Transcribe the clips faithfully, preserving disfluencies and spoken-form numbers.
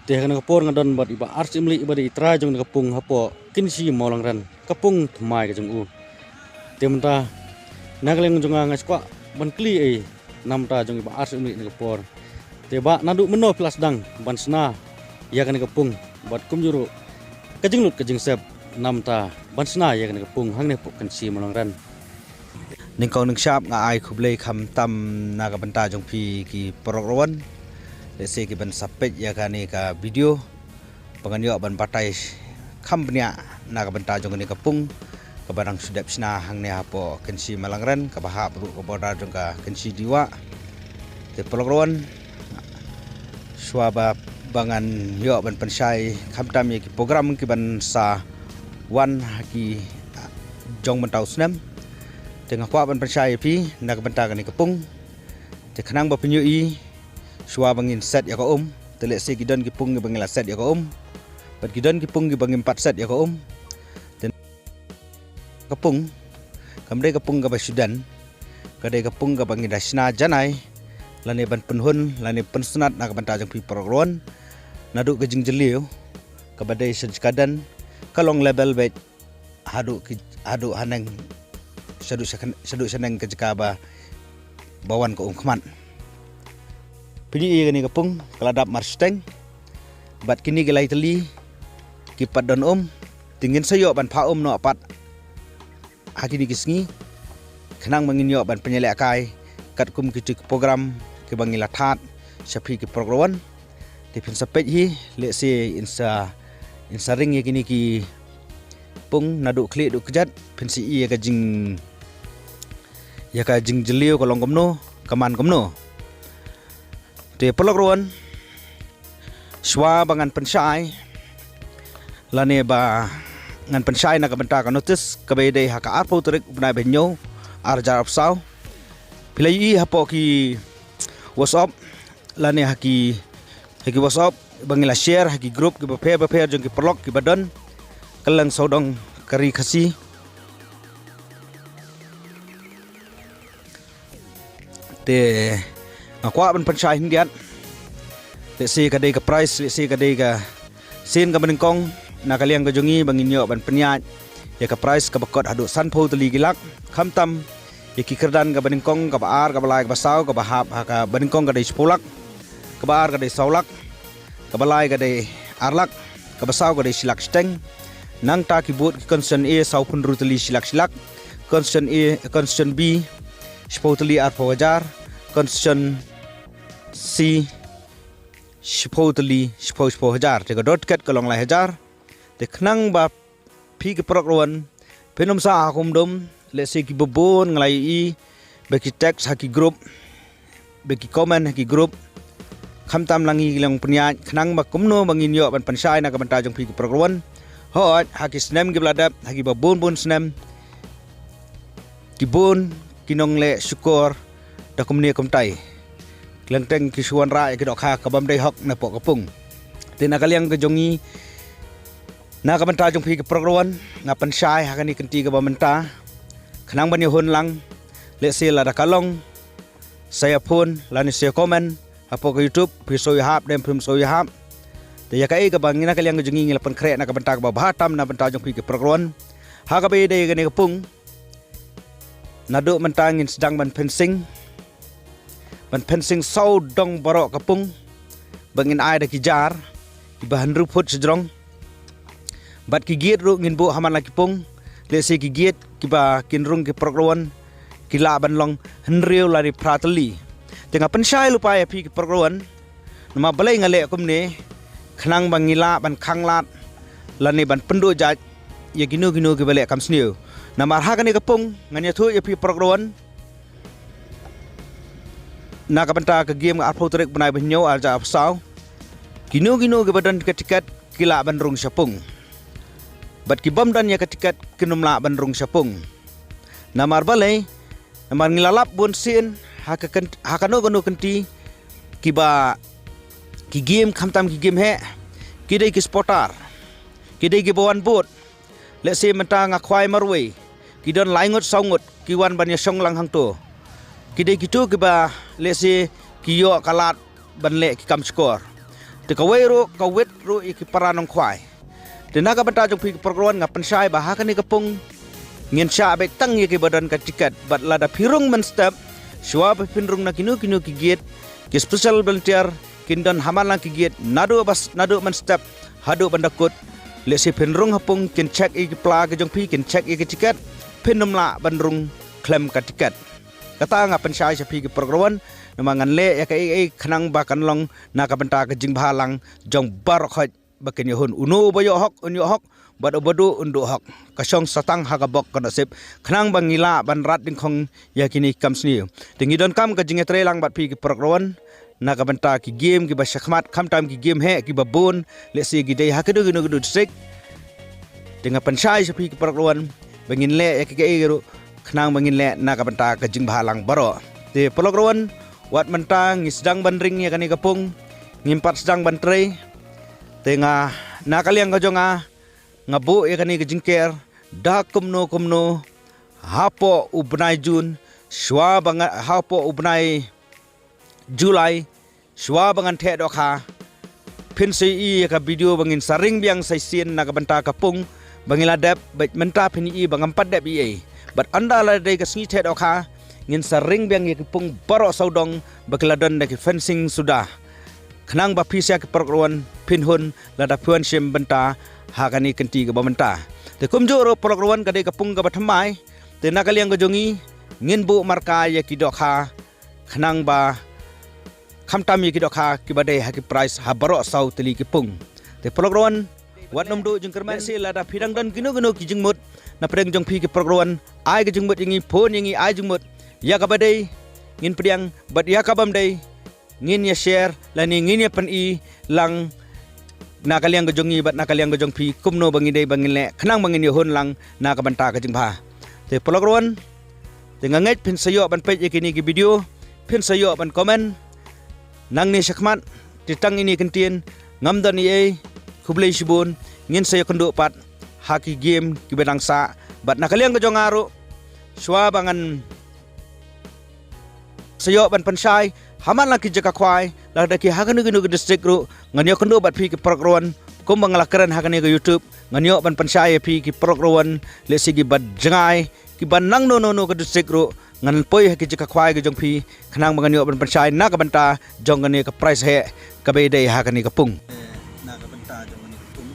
Te ha kane ka por nga don bad i Bah Arsiemlieh iba dei i trai jong kane ka pung hapoh Kynshi Mawlangren, ka pung thymmai ka jong u. Te mynta na ka liang jong nga nga sngewkwah ban kylli ei na ka bynta jong i Bah Arsiemlieh ha kane ka por. Te Bah, naduh mynno phi la sdang ban shna ïa kane ka pung bad kumjuh ruh ka jinglut ka jingsep na ka bynta ban shna ïa kane ka pung hangne hapoh Kynshi Mawlangren? Nyngkong nyngshap nga ai khublei khamtam na ka bynta jong phi ki paralok ruh, lehse kiban sa peit ïa kane ka video, ba ngan ïoh ban batai kham bniah na ka bynta jong kane ka pung kaba dang shu dep shna hangne hapoh Kynshi Mawlangren, kaba hap ruh ka border jong ka Kynshi Dewa. Te paralok ruh, shuwa ba, ba ngan ïoh ban pynshai khamtam ïa ki program kiban sa wan ha ki jong mynta u snem, te nga kwah ban pynshai ïa phi na ka bynta kane ka pung. Te khnang ba phin ïohi, shuwa ba ngin set ïa ka um, te lehse ki don ki pung kiba ngi la set ïa ka um, bad ki don ki pung kiba ngim pat set ïa ka um. Te ka pung kam dei ka pung kaba shu don, ka dei ka pung kaba ngi da shna janai lane ban pynhun lane pynsnat na ka bynta jong phi paralok ruh. Naduh ka jingjylliew kaba dei sha jaka don, ka long level beit haduh ki, haduh haneng, shaduh sha, shaduh shaneng ka jaka ba, ba wan ka ummat. Phi ïohi kane ka pung ka la dap marshiteng, bad kine ki lai tylli ki pat don um, te ngin sa ïoh ban phah um noh pat ha kine ki sngi, khnang ba ngin ïoh ban pynïalehkai katkum kito ki program kiba ngi la thad sha phi ki paralok ruh. Te phin sa peit hi, lehse in sa, in sa ring ïa kine ki pung naduh khlieh haduh kjat, phin sa ïohi ïa ka jing, ïa ka jingjylliew ka long kumno, ka man kumno. Te paralok ruh, shuwa ba ngan pynshai lane ba ngan pynshai na ka bynta ka notice kaba ïadei ha ka arphew tarik u bnai ba hynñiew, ar hajar arphew saw, phi la ïohi hapoh ki WhatsApp lane ha ki, ha ki WhatsApp ba ngi la share ha ki group kiba pher ba pher jong ki paralok kiba don kylleng sawdong ka ri Khasi. Te nga kwah ban pynshai khyndiat, lehse ka dei ka prize, lehse ka dei ka sien kaba nyngkong na ka liang ka jong ngi ba ngin ïoh ban pynïaid ïa ka prize kaba kot haduh sanphew tylli ki lak, khamtam ïa ki kyrdan kaba nyngkong, kaba ar, kaba lai, kaba saw, kaba hap ha kaba nyngkong ka dei shiphew lak, kaba ar ka dei saw lak, kaba lai ka dei ar lak, kaba saw ka dei shi lak shiteng. Nangta ki vote ki constituency A sawphew hynriew tylli shi lak shi lak, constituency A, constituency B shiphew tylli arphew hajar, constituency C shiphew tylli shiphew shiphew hajar. Te ka dor tiket ka long lai hajar. Te khnang ba phi ki paralok ruh phin ym sah ha ka um dum, lehse kiba bun nga la ïohi ba ki text ha ki group, ba ki comment ha ki group, khamtam la ngi ki long pynïaid, khnang ba kumno ba ngin ïoh ban pynshai na ka bynta jong phi ki paralok ruh. Hooid, ha ki snem kiba la dep, ha kiba bun bun snem, ki bun ki nongleh shukor da kumne kumtai, kylleng teng ki shu wanrah ïa ki dohkha ka bym dei hok napoh ka pung. Te na ka liang ka jong ngi, na ka bynta jong phi ki paralok ruh, nga pynshai ha kane ka kynti kaba mynta, khnang ban ïahun lang, lehse lada ka long sa ïa phone lane sa ïa comment hapoh ka YouTube, phi sngew ïahap ne phim sngew ïahap. Te ïa kaei kaba ngi na ka liang ka jong ngi ngi la pynkhreh na ka bynta kaba bha tam na bynta jong phi ki paralok ruh, ha kaba ïadei kane ka pung, naduh mynta ngin sdang ban fencing, ban fencing sawdong baroh ka pung, ba ngin ai da ki jar kiba hynriew phut shajrong. Bad ki gate ruh ngin buh ha man la ki pung, lehse ki gate kiba kin rung ki paralok ruh ki lah ban long hynriew lane phra tylli. Te nga pynshai lypa ïa phi ki paralok ruh, namar balei nga leh kumne, khnang ba ngi lah ban khanglad lane ban pynduh jait ïa kino kino kiba leh kam sniew. Namar ha kane ka pung ngan ïathuh ïa phi paralok ruh, na ka bynta ka game ka arphew tarik bnai ba hynñiew ar hajar arphew saw, kino kino kiba don ka tiket ki lah ban rung sha pung, bad ki bym don ïa ka tiket kin ym lah ban rung sha pung. Namar balei? Namar ngi la lap bun sien ha ka kyn-, ha kano kano kynti, kiba ki game, khamtam ki game heh, ki dei ki supporter, ki dei kiba wan vote. Lehse mynta nga khwai marwei, ki don lai ngut saw ngut ki wan ban ïashong lang hangto. Ki dei kito kiba lehse ki ïoh ka lad ban leh ki kam shukor. Te kawei ruh ka wit ruh ïa ki para nongkhwai. Te na ka bynta jong phi ki paralok ruh nga pynshai ba ha kane ka pung ngin shah beit tang ïa kiba don ka tiket, bad lada phi rung mynstep, shuwa ba phin rung na kino kino ki gate, ki special volunteer kin don ha man la ki gate naduh bas, naduh mynstep haduh ban da kut. Lehse phin rung ha pung kin check ïa ki pla ki jong phi, kin check ïa ki tiket, phin ym lah ban rung khlem ka tiket. Kata nga pynshai sha phi ki paralok ruh, namar ngan leh ïa kaei kaei khnang ba kan long na ka bynta ka jingbhalang jong baroh khoit ba kin ïoh hun. Uno uba ïoh hok un ïoh hok, bad uba duh un duh hok. Ka shong sa tang ha ka bok ka nusip khnang ba ngi lah ban rat dyngkhong ïa kine ki kam sniew. Te ngi donkam ka jingïatreilang bad phi ki paralok ruh na ka bynta ki game kiba shakhmat, khamtam ki game heh kiba bun, lehse ki dei ha kino kino kino district. Te nga pynshai sha phi ki paralok ruh ba ngin leh ïa kaei kaei ruh khnang ba ngin leh na ka bynta ka jingbhalang baroh. Te paralok ruh, wat mynta ngi sdang ban ring ïa kane ka pung, ngim pat sdang ban trei. Te nga, na ka liang ka jong nga, nga buh ïa kane ka jingker da kumno kumno hapoh u bnai Jun, shuwa ba nga, hapoh u bnai July, shuwa ba ngan theh dohkha, phin sa ïohi ïa ka video ba ngin sa ring biang sa shisien na ka bynta ka pung ba ngi la dep, bad mynta phin ïohi ba ngam pat dep ei ei. Bad ynda la dei ka sngi theh dohkha, ngin sa ring biang ïa ki pung baroh sawdong ba ki la don da ki fencing suda, khnang ba phi sha ki paralok ruh phin hun lada phi wan shim bynta ha kane ka kynti kaba mynta. Te kumjuh ruh paralok ruh, ka dei ka pung kaba thymmai. Te na ka liang ka jong ngi, ngin buh marka ïa ki dohkha khnang ba khamtam ïa ki dohkha kiba dei ha ki prize ha baroh saw tylli ki pung. Te paralok ruh, wat nym duh jingkyrmen, lehse lada phi dang don kino kino ki jingmut na pdeng jong phi ki paralok ruh, ai ka jingmut ïa ngi, phone ïa ngi, ai jingmut. Ïa kaba dei ngin pdiang, bad ïa kabym dei ngin ïa share lane ngin ïa pyni lang na ka liang ka jong ngi bad na ka liang ka jong phi, kumno ba ngi dei ba ngin leh khnang ba ngin ïoh hun lang na ka bynta ka jingbha. Te paralok ruh, te nga ngeit phin sa ïoh ban peit ïa kine ki video, phin sa ïoh ban comment. Nangne shakhmat, te tang ine i kyntien, ngam don ei ei, khublei shibun, ngin sa ïakynduh pat ha ki game kiba dang sah. Bad na ka liang ka jong nga ruh, shuwa ba ngan sa ïoh ban pynshai ha man la ki jaka khwai, lada ki ha kano kano ki district ruh, ngan ïakynduh bad phi ki paralok ruh, kumba nga la kren ha kane ka YouTube, ngan ïoh ban pynshai ïa phi ki paralok ruh, lehse kiba jngai, kiba nang no no no ka district ruh, ngan poi ha ki jaka khwai ki jong phi, khnang ba ngan ïoh ban pynshai na ka bynta jong kane ka prize heh kaba dei ha kane ka pung. Na ka bynta jong kane ka pung,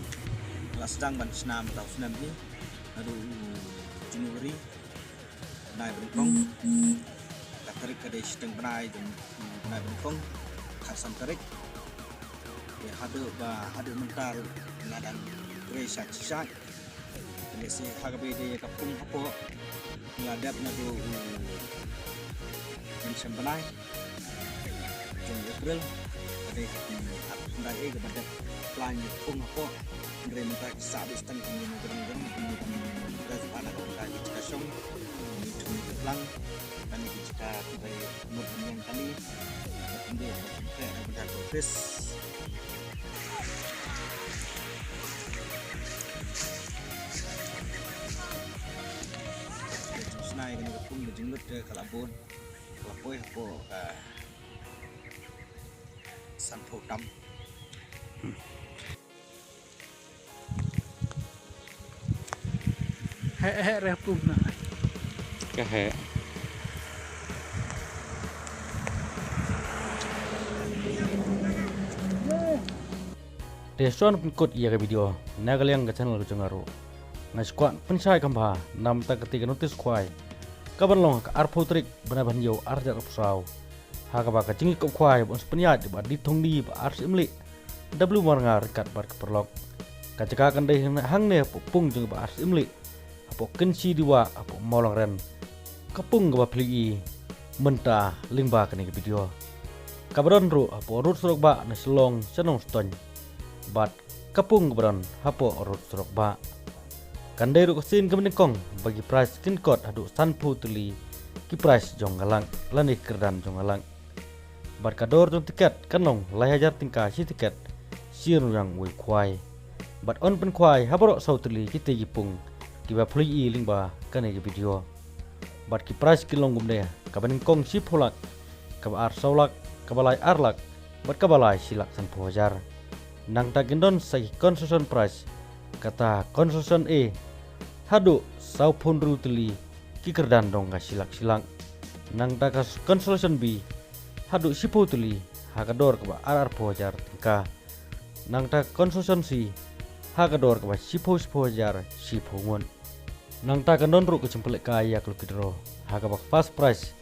la sdang ban shna mynta u snem hi, naduh u January, bnai ba nyngkong. Ka tarik ka dei shiteng bnai jong u bnai ba nyngkong, khatsan tarik. Te haduh ba, haduh mynta ruh nga dang trei shait shait. Te lehse ha kaba dei ka pung hapoh, nga la dep naduh u mynshem bnai jong April, ka dei ka pung, ah, khyndai eh kaba dep plan ïa ka pung hapoh. Hynrei mynta ki sah beit tang kine na grong grong, kine ki, kine ki jaka shong, kine ki jaka shong, kine ki jaka shong, kane ki jaka kiba mut ban ïeng kali, kine ki jaka office. Te jong shna ïa kane ka pung, ka jinglut ka la bun, ka la poi hapoh ka sanphew tam. Heh, heh, re pung na. Ka heh. Te shuwa pynkut ïa ka video, na ka liang ka channel ka jong nga ruh, nga shu kwah pynshai kham bha namar kata ka notice khwai kaban long ha ka arphew tarik bnai ba hynñiew arhajar arphew saw. Ha kaba ka jingïakop khwai ba un sa pynïaid da i Bah D. Thongni, Bah R. Syiemlieh, W. Marngar ryngkat bad ki paralok. Ka jaka kan dei hangne, hangne hapoh pung jong i Bah R. Syiemlieh, hapoh Kynshi Diwa, hapoh Mawlangren. Ka pung kaba phi la ïohi mynta lyngba kane ka video, kaba don ruh hapoh rud surok bah na Shillong sha Nongstoiñ. Bad ka pung kaba don hapoh rud surok bah. Kan dei ruh ka sien kaba nyngkong ba ki prize kin kot haduh sanphew tylli ki prize jong ka lak lane kyrdan jong ka lak. Bad ka dor jong tiket kan long lai hajar tyngka shi tiket, shi rynieng uwei u khwai. Bad yn pynkhwai ha baroh saw tylli kitei ki pung kiba phi la ïohi lyngba kane ka video. Bad ki prize kin long kumne: kaba nyngkong shiphew lak, kaba ar saw lak, kaba lai ar lak, bad kaba lai shi lak sanphew hajar. Nangta kin don sa ki consolation prize, kata consolation A haduh saw phew tylli, ki kyrdan dong ka shilak shilak. Nangta ka consolation B haduh shiphew tylli, ha ka dor kaba ar arphew hajar tyngka. Nangta consolation C ha ka dor kaba shiphew shiphew hajar shiphew ngut. Nangta kan don ruh ka jingpynlehkai ïa ka lucky draw, ha kaba first prize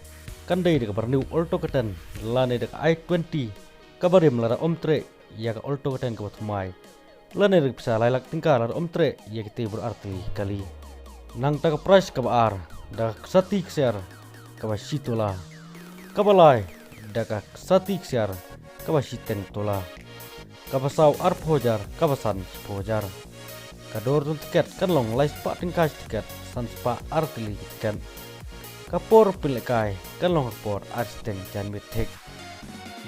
kan dei da kaba renew Alto K ten lane da ka i twenty, kaba rim lada ym treh ïa ka Alto K ten kaba thymmai, lane da ka pisa lai lak tyngka lada ym treh ïa kitei baroh artylli ki kali. Nangta ka prize kaba ar da ka ksati ksiar kaba shi tola, kaba lai da ka ksati ksiar kaba shiteng tola, kaba saw arphew hajar, kaba san shiphew hajar. Ka dor jong tiket kan long lai spah tyngka shi tiket, san spah artylli ki tiket. Ka por pynlehkai kan long ha ka por ar shiteng janmiet thik.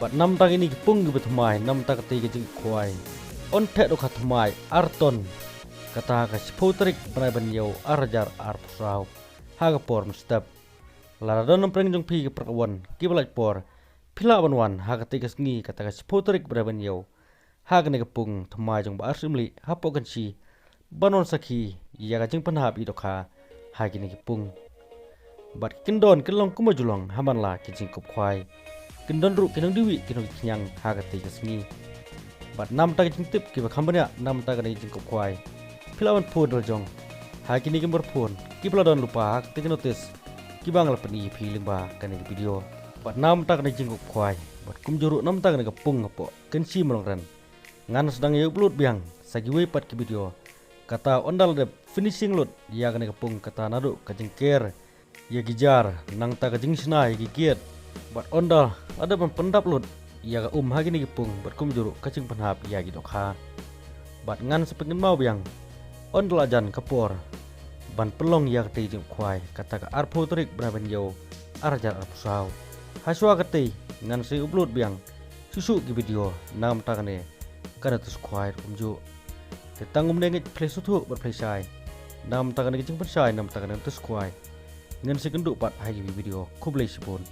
Bad namta kine ki pung kiba thymmai, namta katei ka jingkhwai, yn theh dohkha thymmai ar ton, kata ha ka shiphew tarik bnai ba hynñiew ar hajar arphew saw, ha ka por mynstep. Lada don na pdeng jong phi ki para kynwan kiba lait por, phi lah ban wan ha katei ka sngi, kata ka shiphew tarik bnai ba hynñiew, ha kane ka pung thymmai jong Bah Arshiemlieh hapoh Kynshi, ban wan sakhi ïa ka jingpynhap ïa dohkha ha kine ki pung. Bad kin don kin long kumba ju long ha man la ki jingkup khwai. Kin don ruh ki nongdie wieh ki nongdie khñiang ha katei ka sngi. Bad namta ki jingtip kiba kham bniah namta kane ka jingkup khwai, phi lah ban phone da la jong ha kine ki number phone kiba la don lypa ha katei ka notice kiba nga la pyni ïa phi lyngba kane ka video. Bad namta kane ka jingkup khwai, bad kumjuh ruh namta kane ka pung hapoh Kynshi Mawlyngrem, ngan sdang ïa upload biang sa kiwei pat ki video, kata ynda la dep finishing lut ïa kane ka pung, kata naduh ka jingker ïa ki jar, nangta ka jingshna ïa ki gate, bad ynda la dep ban pyndap lut ïa ka um ha kine ki pung, bad kumjuh ruh ka jingpynhap ïa ki dohkha. Bad ngan sa pynkynmaw biang, ynda la jan ka por ban pynlong ïa katei ka jingkhwai, kata ka arphew tarik bnai ba hynñiew ar hajar arphew saw. Hashwa katei ngan sa upload biang shuh shuh ki video namta kane ka notice khwai ruh kumjuh. Te tang kumne, ngeit phi la sngewthuh bad phi la shai namta kane ka jingpynshai namta kane ka notice khwai. Ngan sa ïakynduh pat ha ki video. Khublei shibun.